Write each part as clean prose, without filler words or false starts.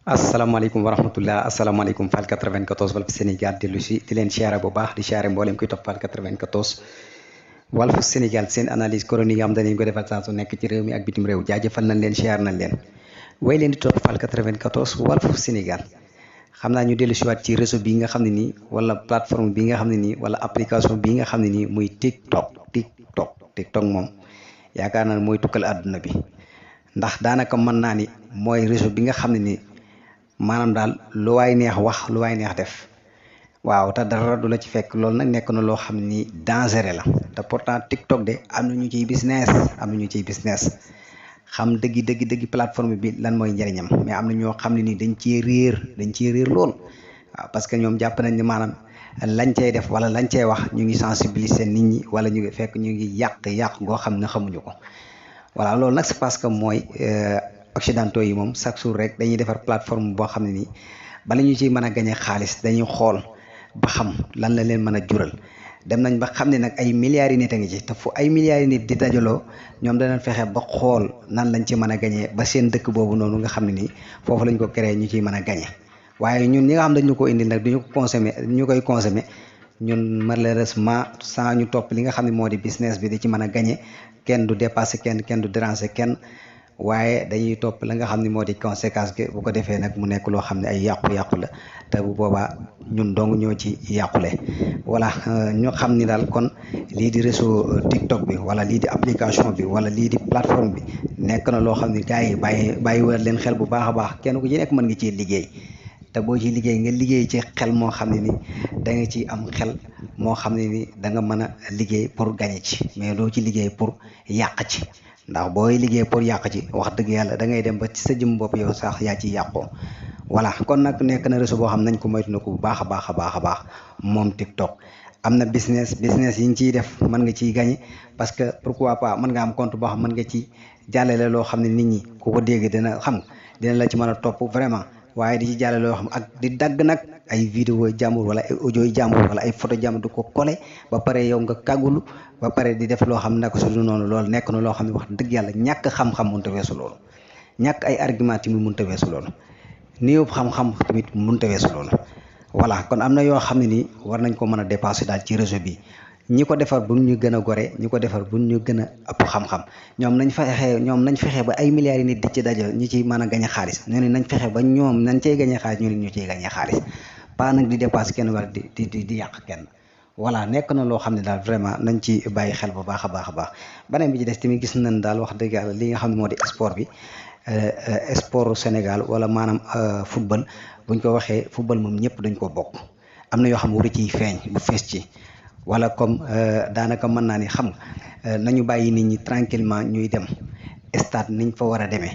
asalaamaaleykum wa rahmatullah asalaamaaleykum Fall 94 Walf Sénégal dellu si di leen siyaare bu baax di siyaare mboolem kuy topp Fall 94 Walf Sénégal seen analyse chronique yi am dañu ko defal saa su nekk ci réew mi ak bitim réew jaajëfal nañ leen siyaar nañ leen way leen di topp Fall 94 Walf Sénégal xam naa ñu dellu siwaat ci réseau bi nga xam ne nii wala plateforme bi nga xam ne nii wala application bi nga xam ne nii muy TikTok moom yaakaar naa ne mooy tukkal àdduna bi ndax daanaka mën naa ni mooy réseau bi nga xam ne nii maanaam daal lu waay neex wax lu waay neex def waaw te dara du la ci fekk loolu nag nekk na loo xam ni dangereux la te pourtant TikTok de am na ñu ciy business xam dëggi plateforme bi lan mooy njëriñam mais am na ñoo xam ne ni dañ ciy réer lool waaw parce que ñoom jàpp nañ ni maanaam lañ cay def wala lañ cay wax ñu ngi sensibiliser nit ñi wala ñu ngi fekk ñu ngi yàq goo xam ne xamuñu ko voilà loolu nag c'est parce que mooy occidentaux yi moom chaque jour rek dañuy defar plateforme boo xam ne nii bala ñu ciy mën a gañe xaalis dañuy xool ba xam lan la leen mën a jural dem nañ ba xam ne nag ay milliards yi nit a ngi ci te fu ay milliards yi nit di dajaloo ñoom danañ fexe ba xool nan lañ ci mën a gañee ba seen dëkk boobu noonu nga xam ne nii foofu lañ ko créé ñu ciy mën a gañe waaye ñun ñi nga xam dañu ko indi nag duñu ko consommer ñu koy consommer ñun malheureusement sans ñu topp li nga xam ne moo di business bi di ci mën a gañe kenn du dépasser kenn du déranger kenn waaye dañuy topp la nga xam ne moo di conséquence bi bu ko defee nag mu nekk loo xam ne ay yàqu-yàqu la te bu boobaa ñun dong ñoo ci yàqule voilà ñu xam ni daal kon lii di réseau TikTok bi wala lii di application bi wala lii di plateforme bi nekk na loo xam ne gars yi bàyyi wër leen xel bu baax a baax kenn ku ci nekk mën nga ciy liggéey te boo ci liggéey nga liggéey ci xel moo xam ne ni da nga ci am xel moo xam ne ni da nga mën a liggéey pour gagner ci mais doo ci liggéey pour yàq ci ndax booy liggéey pour yàq ci wax dëgg yàlla da ngay dem ba ci sa jëm bopp yow sax yaa ciy yàqoo voilà kon nag nekk na réseau boo xam nañ ko moytu na ko bu baax a baax moom TikTok am na business yi ñu ciy def mën nga ciy gagné parce que pourquoi pas mën nga am compte boo xam mën nga ci jàllale loo xam ne nit ñi ku ko dégg dina la ci mën a topp vraiment waaye di ci jàllale loo xam ak di dagg nag ay vidéo jàmbur wala ay audio jàmbur wala ay photo jàmbur di ko collé ba pare yow nga kàggulu ba pare di def loo xam ne naka su dul noonu loolu nekk na loo xam ne wax dëgg yàlla ñàkk xam-xam mënut a weesu loolu ñàkk ay argument tamit mënut a weesu loolu néew xam-xam tamit mënut a weesu loolu voilà kon am na yoo xam ne nii war nañ ko mën a dépasser daal ci réseau bi ñi ko defar bu ñu gën a gore ñi ko defar bu ñu gën a ëpp xam-xam ñoom nañ fexe ba ay milliards yi nit di ci dajo ñi ciy mën a gañe xaalis ñu ne nañ fexe ba ñoom nañ cey gañe xaalis ñu ne ñu ciy gañe xaalis pas nag di dépasser kenn wala di yàq kenn voilà nekk na loo xam ne daal vraiment nañ ci bàyyi xel bu baax a baax beneen bi ci des tamit gis nañ daal wax dëgg yàlla li nga xam ne moo di sport bi sport Sénégal wala maanaam football buñ ko waxee football moom ñëpp dañ ko bokk am na yoo xam ne waru ciy feeñ bu fees ci wala comme daanaka mën naa ni xam nga nañu bàyyi nit ñi tranquillement ñuy dem stade niñ fa war a demee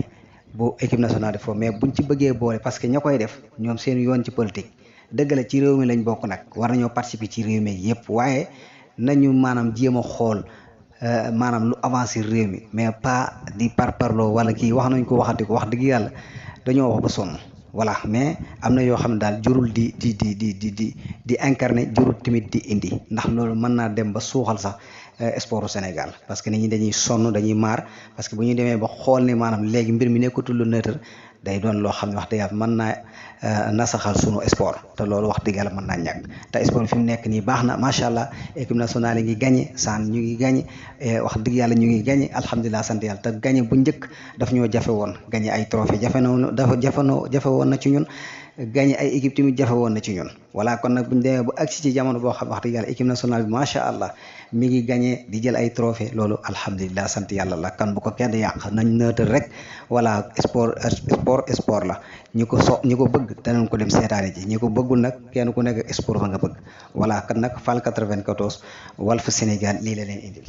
bu équipe nationale de fo mais buñ ci bëggee boole parce que ña koy def ñoom seen yoon ci politique dëgg la ci réew mi lañ bokk nag war nañoo participer ci réew mi yëpp waaye nañu maanaam jéem a xool maanaam lu avancé réew mi mais pas di parparloo wala kii wax nañ ko waxati ko wax dëgg yàlla dañoo wax ba sonn voilà mais am na yoo xam ne daal jurul di incarner jurul tamit di indi ndax loolu mën naa dem ba suuxal sax sportu Sénégal parce que nit ñi dañuy sonn dañuy maar parce que bu ñu demee ba xool ne maanaam léegi mbir mi nekkatul lu neutre day doon loo xam ne wax dëgg yàlla mën naa nasaxal sunu sport te loolu wax dëgg yàlla mën naa ñàkk te sport fi mu nekk nii baax na macha allah équipe nationale yi ngi gagné saan ñu ngi gagné wax dëgg yàlla ñu ngi gagné alhamdulilah sant yàlla te gagné bu njëkk daf ñoo jafe woon gagné ay trophée jafe woon na ci ñun gagné ay équipe tamit jafe woon na ci ñun voilà kon nag bu ñu demee ba agsi ci jamono boo xam wax dëgg yàlla équipe nationale bi macha allah mi ngi gagné di jël ay trophée loolu alhamdulilah sant yàlla la kan bu ko kenn yàq nañ nëutal rek voilà sport la ñi ko bëgg danañ ko dem seetaani ji ñi ko bëggul nag kenn ku nekk sport fa nga bëgg voilà kan nag Fall 94 Walf Sénégal lii la leen indil